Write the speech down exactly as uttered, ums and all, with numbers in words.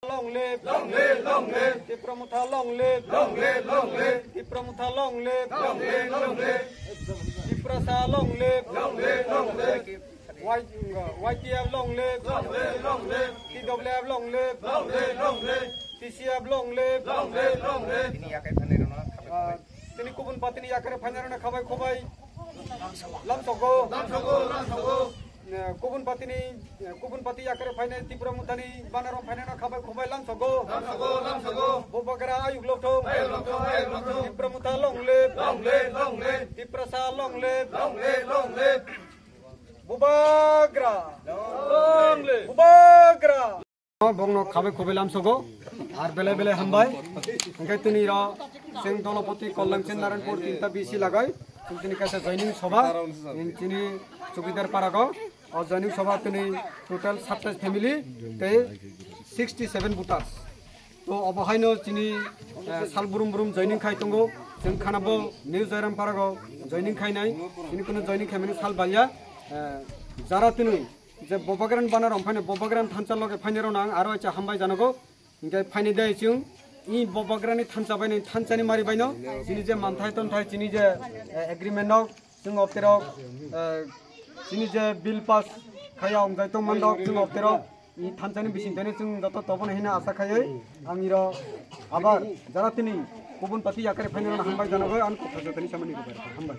Long live, long live, long live. Tipra Motha long live, long live, long live. Tipra Motha long live, long live, long live. Tiprasa long live, long live, long live. Y-, YTF long live, long live, long live. TWF long live, long live, long live. TCF long live, long live, long live. Ah, tini kubun party ni yakre phainai rok no khabai khubai lamsogo. Lamsogo, lamsogo. Eh, kubun party ni, eh, kubun party yakre phainai Tipra Mothani banner rok phainai no khabai khubai lamsogo. Lamsogo, lamsogo. Bubagra ayuk lokthung. Ayuk lokthung, ayuk lokthung. Tipra Motha long live. Long live, long live. Tiprasa long live. Long live, long live. Bubagra. Long live. Bubagra. Bongno khabai khubai lamsogo, ar belai belai hambai. Hingke tini ro seng Dolopati Kollang seng Naranpur tinta B C lagai. Tini kaisa joining soba, tini chowkidar parago. O joining soba tini total satais family tei sixty seven voters. To obo haino chini, eh, sal brum brum joining khai tongo. Chwng khanabo New Jairam parago joining khainai. Chini kuno joining khaimani sal balya. Eh, jara tini je Bubagrani banner rok phainai, Bubagrani thansa loge phainai rok nang aro acha hambai janago. Hingke phainai dai chwng i Bubagrani thansa baino, thansani mari baino chini je manthai tonthai chini je, eh, agreement rok chwng obterok, eh, chini je bill pass khaya wngjai tong mandok chwng obterok i thansani bising tani chwng joto tobona hina asa khaiwi ang iro abar jara tini kubun party yakari phainai rok hambai janago ang kotha jotani samani hambai.